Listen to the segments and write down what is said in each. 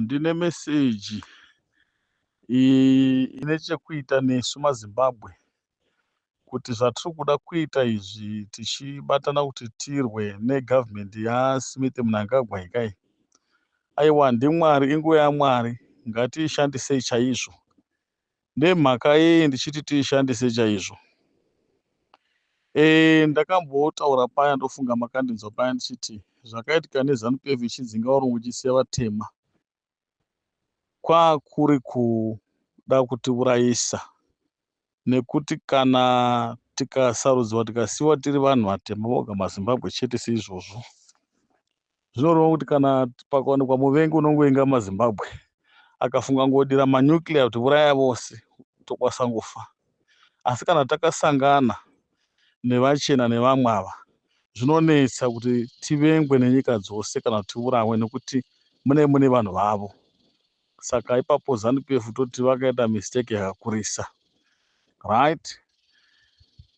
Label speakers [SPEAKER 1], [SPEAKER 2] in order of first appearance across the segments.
[SPEAKER 1] Ndine meseji ine chekuita nesu maZimbabwe kuti zvatiri kuda kuita izvi tichibatana kuti tirwe negavhumendi yaSmith Mnangagwa ikai. Aiwa, ndiMwari, inguva yaMwari, ngatiishandisei chaizvo. Nemhaka yei ndichiti tiishandise chaizvo? Ndakambotaura paya, ndofunga makandinzwa paya ndichiti zvakaitika neZanu PF ichidzinga varungu ichisiya vatema kwakuri kuda kutiurayisa, nekuti kana tikasarudzwa tikasiyiwa tiri vanhu vatema voga maZimbabwe chete seizvozvo, zvinoreva kuti kana pakawanikwa muvengi unongoinga maZimbabwe akafunga ngodira manuclear kuti uraya vose, tokwanisa ngofa. Asi kana takasangana nevachena nevamwe ava, zvinonetsa kuti tivengwe nenyika dzose kana kuti tiurawe, nekuti mune vanhu vavo. Saka ipapo ZANU PF toti vakaita mistake yakakurisa, right?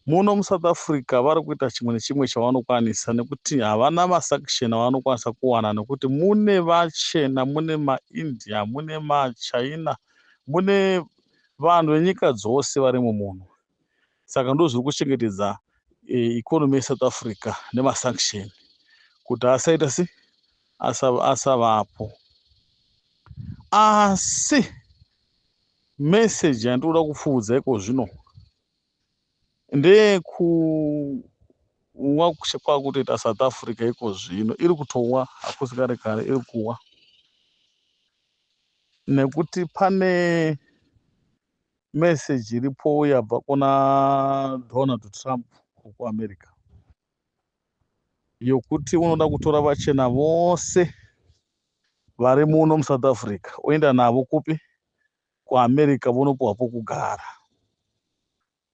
[SPEAKER 1] Muno muSouth Africa vari kuita chimwe nechimwe chavanokwanisa, nekuti havana masanction avanokwanisa kuwana, nekuti mune vachena, mune maIndia, mune maChina, mune vanhu venyika dzose varimo muno. Saka ndo zviri kuchengetedza economy yeSouth Africa nemasanction kuti asaita se asavapo. Asi meseji yandinoda kupfuudza iko zvino ndeyekuwa kwakutoita South Africa iko zvino. Iri kutowa, hakusi kare kare iri kuwa, nekuti pane meseji iripo yabva kuna Donald Trump wekuAmerica yokuti unoda kutora vachena vose vari muno muSouth Africa oenda navo kupi? KuAmerica, vonopuwa pokugara.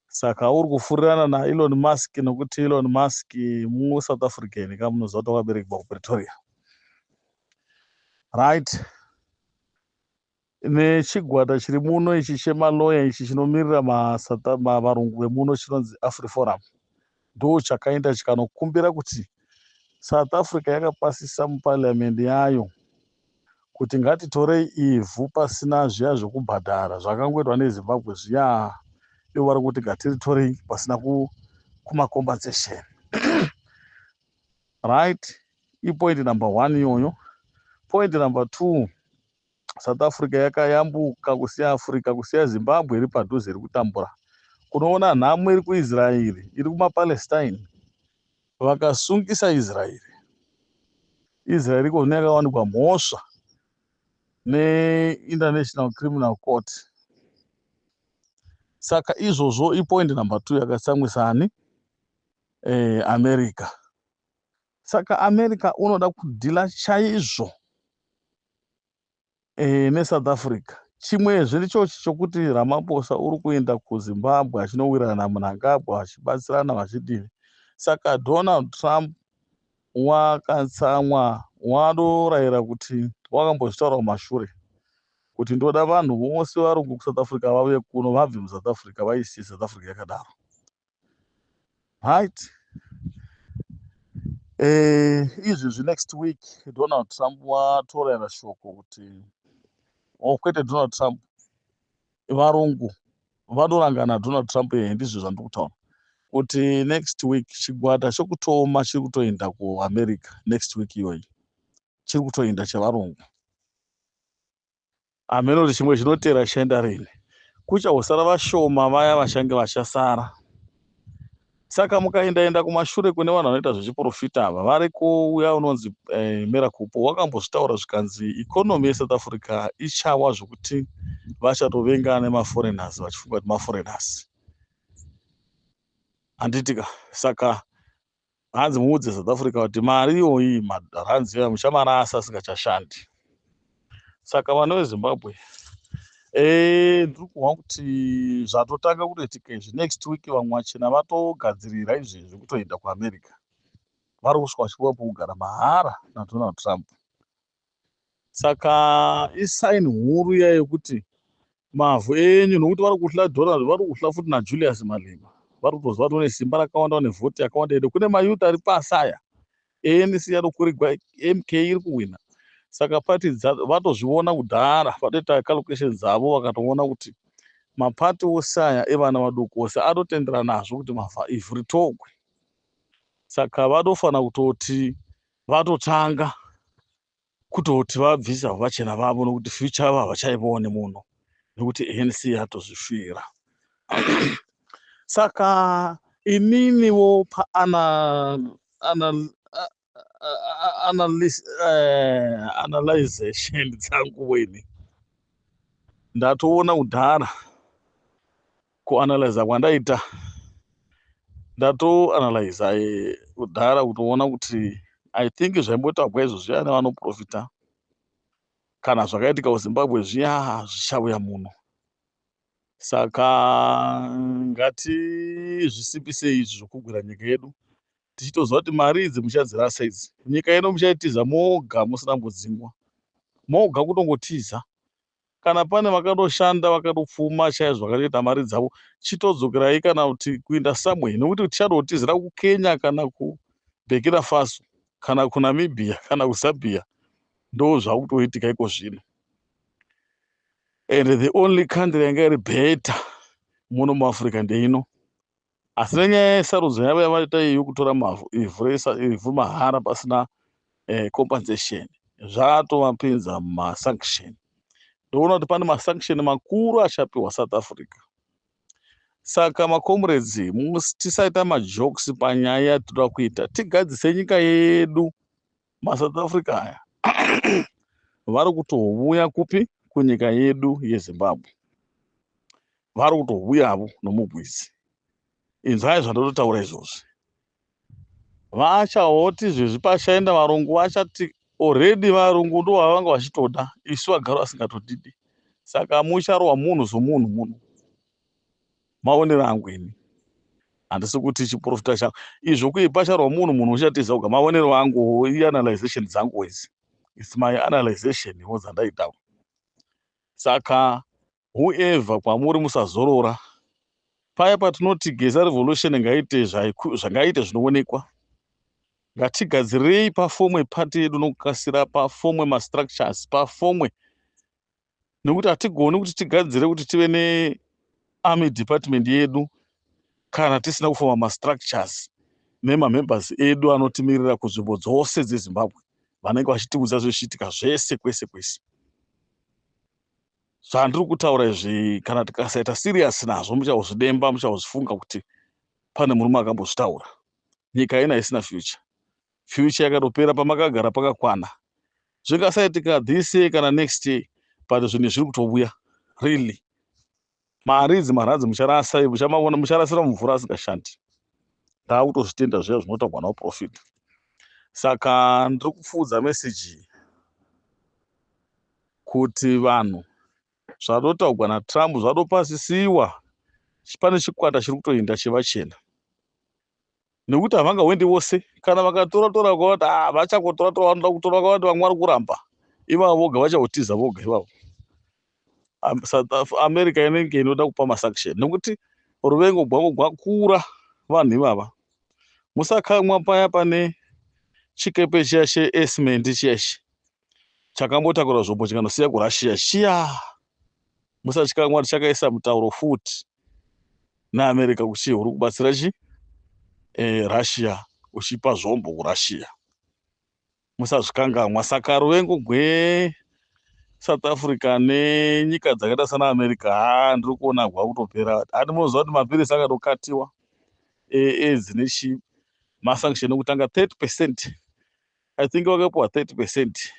[SPEAKER 1] Saka uri kufurirana naElon Musk, nokuti Elon Musk muSouth African ka, munoziva kuti wakaberekwa kuPretoria, right? Nechigwata chiri muno ichi chemaloya ichi chinomirira varungu vemuno chinonzi AfriForum, ndo chakaenda chikanokumbira kuti South Africa yakapasisa muparliament yayo kuti ngatitorei ivhu pasina zviya zvekubhadhara zvakangoitwa neZimbabwe zviya. Ivo vari kuti ngatiritorei pasina kumacompensation, right? Ipoint number one iyoyo. Point number two, South Africa yakayambuka kusiya Africa, kusiya Zimbabwe iri padhuze iri kutambura. Kunoona nhamo iri kuIsraeri, iri kumaPalestine, vakasungisa Israeri. Israeri iko zvino yakawanikwa mhosva neInternational Criminal Court. Saka izvozvo ipoint number two yakatsamwisani America. Saka America unoda kudhila chaizvo neSouth Africa. Chimwezve ndichochi chokuti Ramaphosa uri kuenda kuZimbabwe achinowirirana naMnangagwa, vachibatsirana, vachidini. Saka Donald Trump wakatsamwa, wadorayira kuti wakambozvitaura kumashure kuti ndoda vanhu vose varungu kuSouth Africa vauye kuno, vabve muSouth Africa, vaisiye South Africa yakadaro, right? Izvezvi next week Donald Trump watorayira shoko kuti, oh, kwete Donald Trump, varungu vanorangana Donald Trump. Ndizvo zvandiri kutaura kuti next week chigwata chokutoma chiri kutoenda kuAmerica next week iyoyi, chiri kutoenda chevarungu. Hameno kuti chimwe chinotera chichaenda rini. Kuchahosara vashoma vaya vachange vachasara. Saka mukaendaenda kumashure kune vanhu vanoita zvechiprofita ava variko, uya unonzi Miracle Paul wakambozvitaura, zvikanzi economy yeSouth Africa ichawa zvokuti vachatovengana nemaforeigners vachifunga kuti maforeigners, handitika? Saka hanzi muudze South Africa kuti mari iyoyi, maranzi iyoyo muchamarasa asingachashandi. Saka vana veZimbabwe, ndiri kuhwa kuti zvatotanga kutoitika izvi. Next week vamwe vachena vatogadzirira izvezvi kutoenda kuAmerica, vari kusvika vachipuwa pokugara mahara naDonald Trump. Saka isign huru iya yekuti mavhu enyu, nokuti vari kuhla Donald, vari kuhla futi naJulius Malema, vari kutoziva kuti une simba rakawanda, une vhoti yakawanda. Ede kune mayouth ari pasi aya, ANC yanokurigwa, MK iri kuwina. Saka pati vatozviona kudhara, vatoita calculation dzavo, vakatoona kuti mapati ose aya evana vadoko ose anotendera nazvo kuti ivhu ritogwe. Saka vanofanira kutoti vatotanga kutoti vabvisa vachena vavo, nokuti future yavo havachaivaoni muno, nekuti ANC yatozvifira. Saka ininiwo paana analyzation dzangu weni, ndatoona kudhara kuanalyza kwandaita, ndatoanalyza kudhara kutoona kuti I think zvaimbotaurwa izvo zviya nevanoprofita, kana zvakaitika kuZimbabwe zviya, zvichauya muno. Saka ngatizvisimbisei izvi zvokugwira nyika yedu, tichitoziva kuti mari idzi muchadzirasa idzi. Nyika ino muchaitiza moga musina kumbodzingwa, moga kutongotiza. Kana pane vakatoshanda, vakatopfuma chaizvo, vakatoita mari dzavo, chitodzokerai kana kuti kuenda somewhere, nekuti tichadotizira kuKenya kana kuBurkina Faso kana kuNamibia kana kuZambia. Ndo zvakutoitika iko zvino. And the only country yanga iri better muno muAfrica ndeino, asi nenyaya yesarudzo yavo yavaita iyo kutora mavhu, ivhu mahara pasina compensation, zvatovapinza mumasanction. Ndoona kuti pane masanction makuru achapiwa South Africa. Saka macomrades, tisaita majokes panyaya yatinoda kuita, tigadzise nyika yedu. MaSouth Africa aya vari kutouya kupi? Kunyika yedu yeZimbabwe vari kutouyavo nomugwizi. Inzwai zvandototaura izvozvi. Vachaoti zvezvi pachaenda varungu, vachati already varungu ndo vavanga vachitoda, isu vagara vasingatotidi. Saka mucharohwa munhu somunhu muno. Maonero angu ini, handisi kuti chiprofita changu izvo, kui pacharwa munhu, munhu uchatiza uga. Maonero angu, ianalyzation dzangu idzi, it's my analyzation wo dzandaitawo. Saka whoever kwamuri, musazorora paya patinoti Geza Revolution ngaite zvangaite zvinoonekwa. Ngatigadzirei paformwe pati yedu nokukasira, paformwe mastructures, paformwe, nekuti hatigoni kuti tigadzire kuti tive nearmy department yedu kana tisina kufoma mastructures nemamembers edu anotimirira kunzvimbo dzose dzeZimbabwe, vanenge vachitiudza zvezvichiitika zvese kwese kwese. Zvandiri kutaura izvi, kana tikasaita serious nazvo, muchazvidemba, muchazvifunga kuti pane murume akambozvitaura. Nyika ina isina future, future yakatopera. Pamakagara pakakwana. Zvingasaitika this year kana next year, but zvinhu zviri kutouya really. Mari idzi, marands mucharasa, muchamaona, mucharasira mumvura asingashandi. Ndaakutozvitenda zviya zvinotaurwa naprofit. Saka ndiri kupfuudza meseji kuti vanhu, zvatotaurwa naTrump zvatopasisiwa. Pane chikwata chiri kutoenda chevachena, nekuti havangawendi vose. Kana vakatora tora kwavati, ah, vachangotora tora, vanoda kutora kwavati, vamwe vari kuramba ivavo, voga vachautiza voga ivavo. South America inenge inoda kupa masanction nekuti ruvengo rwavo gwakura. Vanhu ivava, musakamwa paya pane chikepe chiya cheesment chiyachi chakambotakura zvombo chikanosiya kuRussia chiya. Musatyikamwa, chakaisa mutauro futi neAmerica kuchi uri kubatsira chi Russia, uchipa zvombo kuRussia. Musazvikangamwa. Saka ruvengo gweSouth Africa nenyika dzakaita sana America, ha, ndiri kuona rwakutopera. Handi munoziva kuti mapirisi akatokatiwa eaids nechi masanction ekutanga 30%, I think vakapiwa 30%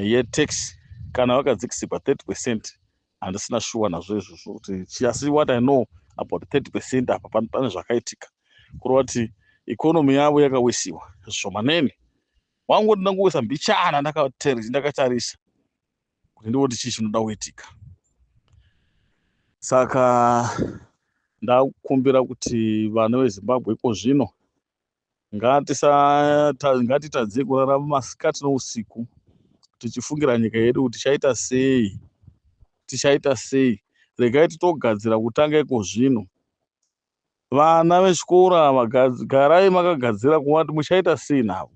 [SPEAKER 1] yetax kana vakadzikisirwa 30%. Handisina shuwa nazvo izvozvo kuti, asi what I know about 30% apa, pane zvakaitika, kureva kuti economy yavo yakawisiwa zvishomanene. Wangoti ndangowisa mbichana, ndakatarisa kuti ndivoti chii chinoda kuitika. Saka ndakukumbira kuti vana veZimbabwe iko zvino ngatitadzei kurarama masikati nousiku tichifungira nyika yedu kuti tichaita sei, tichaita sei. Regai titogadzira kutanga iko zvino. Vana vechikoro ava, garai makagadzira kuona kuti muchaita sei navo.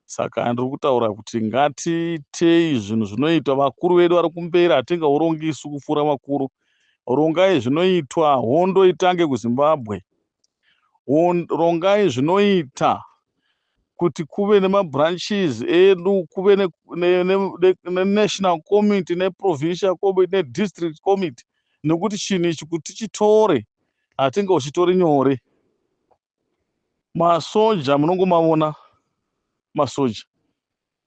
[SPEAKER 1] Saka ndiri kutaura kuti ngatiitei zvinhu zvinoitwa vakuru vedu vari kumberi, hatingaurongi isu kupfuura vakuru. Rongai zvinoitwa hondo itange kuZimbabwe. Rongai zvinoita kuti kuve nemabranches edu, kuve nenational committee, neprovincial committee, nedistrict committee, nekuti chinhu ichi kuti tichitore hatingauchitori nyore. Masoja munongomaona, masoja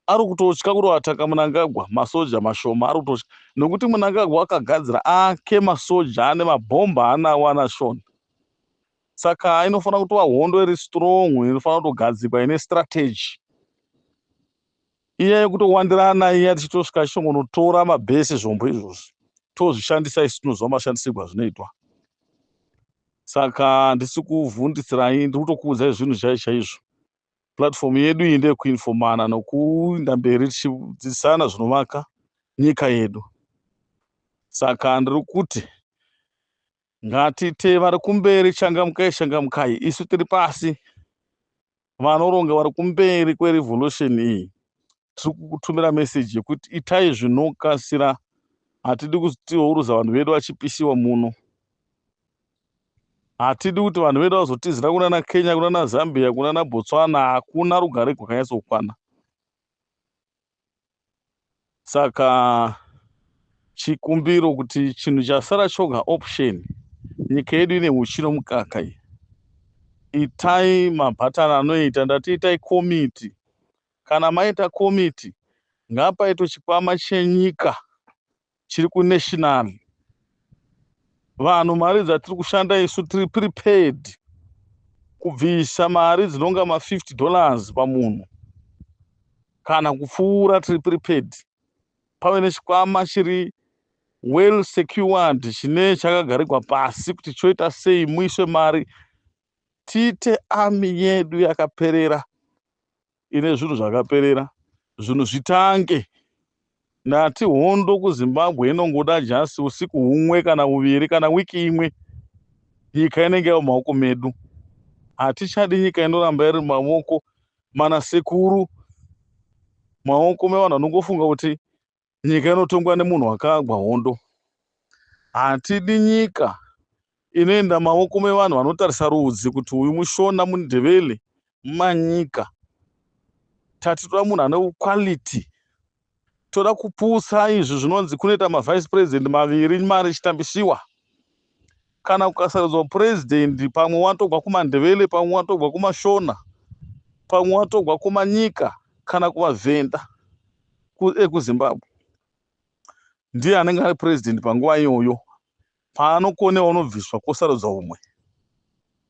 [SPEAKER 1] ari kutotya kutoataka Munangagwa. Masoja mashoma ari kutotya nekuti Munangagwa akagadzira ake masoja ane mabhomba anawo ana Shona. Saka inofanira kutova hondo iri strong, inofanira kutogadzikwa ine strategy iya yekutowandirana iya, tichitosvika tichongonotora mabhesi, zvombo izvozvi tozvishandisa isu, tinoziva mashandisirwo azvinoitwa. Saka handisi kuvhunditsirai, ndiri kutokuudzai zvinhu chaizvo chaizvo. Platform yedu iyi ndeyekuinfomana nokuenda mberi tichidzidzisana zvinovaka nyika yedu. Saka ndiri kuti ngatite vari kumberi, changamukai, changamukai, isu tiri pasi. Vanoronga vari kumberi kwerevolution iyi, tiri kukutumira meseji yekuti itai zvinokasira. Hatidi kutiuruza vanhu vedu vachipisiwa muno. Hatidi kuti vanhu vedu vazotizira kunana Kenya, kunana Zambia, kunana Botswana. Hakuna rugare rwakanyatsokwana. Saka chikumbiro kuti chinhu chasara choga option, nyika yedu ine uchi nomukaka iyi. Itai mabhatani anoita, ndati itai komiti. Kana maita komiti, ngapaitwe chikwama chenyika chiri kunational. Vanhu, mari dzatiri kushanda isu, tiri prepared kubvisa mari dzinonga ma$50 pamunhu kana kupfuura. Tiri prepared pave nechikwama chiri well secured, chine chakagarirwa pasi kuti choita sei, muiswe mari, tiite army yedu yakaperera, ine zvinhu zvakaperera, zvinhu zvitange. Ndati hondo kuZimbabwe inongoda just usiku humwe kana uviri kana wiki imwe, nyika inenge yava mumaoko medu. Hatichadi nyika inoramba iri mumaoko mana sekuru, maoko mevanhu vanongofunga kuti nyika inotongwa nemunhu akagwa hondo. Hatidi nyika inoenda maoko mevanhu vanotarisa rudzi kuti uyu muShona, muNdebele, mumanyika. Tati toda munhu ane quality. Toda kuputsa izvi zvinonzi kunoita mavice president maviri, mari ichitambisiwa. Kana kukasarudzwa purezidendi, pamwe watobva kumaNdebele, pamwe watobva kumaShona, pamwe watobva kumanyika kana kuvaVhenda ekuZimbabwe, ndiye anenge ari purezidendi panguva iyoyo. Paanokonewa unobviswa, kwosarudzwa umwe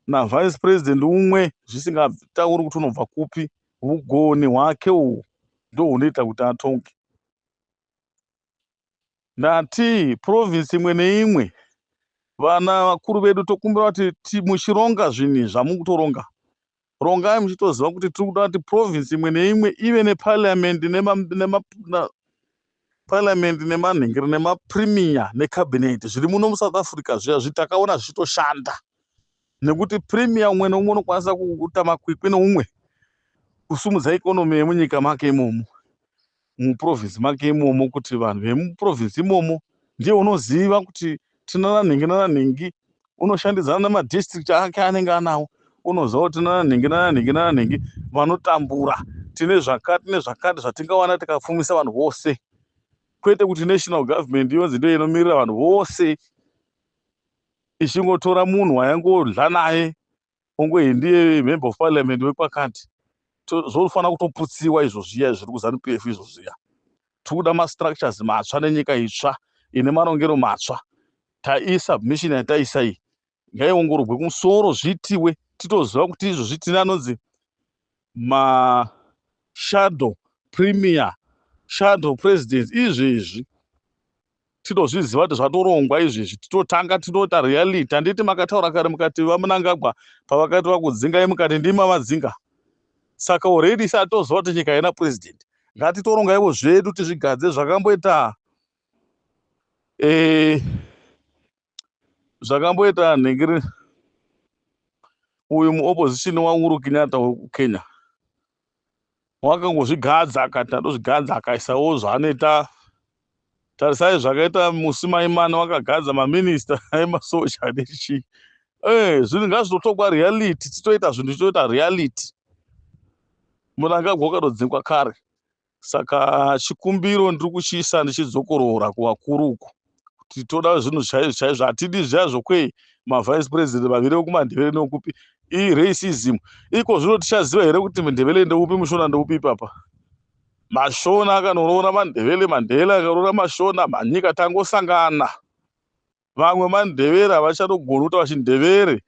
[SPEAKER 1] navice president umwe, zvisingatauri kuti unobva kupi. Ugoni hwake uhu ndo hunoita kuti atonge. Ndati province imwe neimwe, vana vakuru vedu, tokumbira kuti muchironga zvinhu zvamukutoronga, rongai muchitoziva kuti tiri kuda kuti province imwe neimwe ive neparliament, neparliament, nemanhingiri, nemapremier necabinet. Zviri muno muSouth Africa zviya zvitakaona zvichitoshanda, nekuti premier umwe neumwe unokwanisa kuita makwikwi neumwe kusumudza economy yemunyika make imomo, muprovince make imomo, kuti vanhu vemuprovince imomo ndiye unoziva kuti tina nanhingi nananhingi, unoshandidzana nemadistrict ake anenge anawo, unoziva kuti tina nanhingi nananhingi nananhingi vanotambura, tine zvakati nezvakati zvatingawana tikapfumisa vanhu vose, kwete kuti national government yonzi ndiyo inomirira vanhu vose, ichingotora munhu wayangodla naye, ongohi ndiye member of parliament wekwakati. Zvofanira kutoputsiwa izvo zviya zviri kuZANU PF izvo zviya. Tiri kuda mastructures matsva nenyika itsva ine marongero matsva. Taisubmission yataisa iyi ngaiongororwe kumusoro, zviitiwe, titoziva kuti izvozvi tine anonzi mashadow premier, shadow president. Izvezvi titozviziva kuti zvatorongwa izvezvi, titotanga tinoita reality. Handiti makataura kare mukati vaMunangagwa pavakati vakudzingai, mukati ndima vadzinga? Saka already isati toziva kuti nyika haina president. Ngatitorongaiwo zvedu, tizvigadze zvakamboita nhingiri uyu muopposition waUhuru Kenyatta wekuKenya. Wakangozvigadza akati ndozvigadza, akaisawo zvaanoita. Tarisai zvakaita Mmusi Maimane, wakagadza maminista emasoja nechii. Zvinhu ngazvitotongwa reality, titoita zvinhu tichitoita reality. Mnangagwa wakatodzingwa kare. Saka chikumbiro ndiri kuchiisa ndichidzokorora kuvakuru uku kuti toda zvinhu chaizvo chaizvo. Hatidi zviya zvokwei mavice president vaviri vekumaNdebele nekupi, iracism iko. Zvino tichaziva here kuti muNdebele ndeupi, muShona ndeupi ipapa? MaShona akanoroora maNdebele, maNdebele akaroora maShona, manyika tangosangana. Vamwe maNdebele havachatogoni kutaura chiNdebele,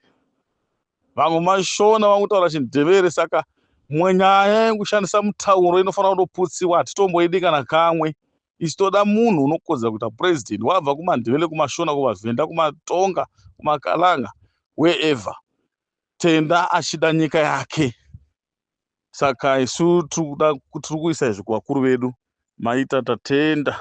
[SPEAKER 1] vamwe maShona vakutaura chiNdebele. Saka mwe nyaya yekushandisa mutauro inofanira kutoputsiwa, hatitomboidi kana kamwe. Isu toda munhu unokodzera kuita purezidendi wabva kumaNdebele, kumaShona, kuvaVhenda, kumaTonga, kumaKalanga, wherever tenda achida nyika yake. Saka isu tiri kuisa izvi kuvakuru vedu. Maita, tatenda.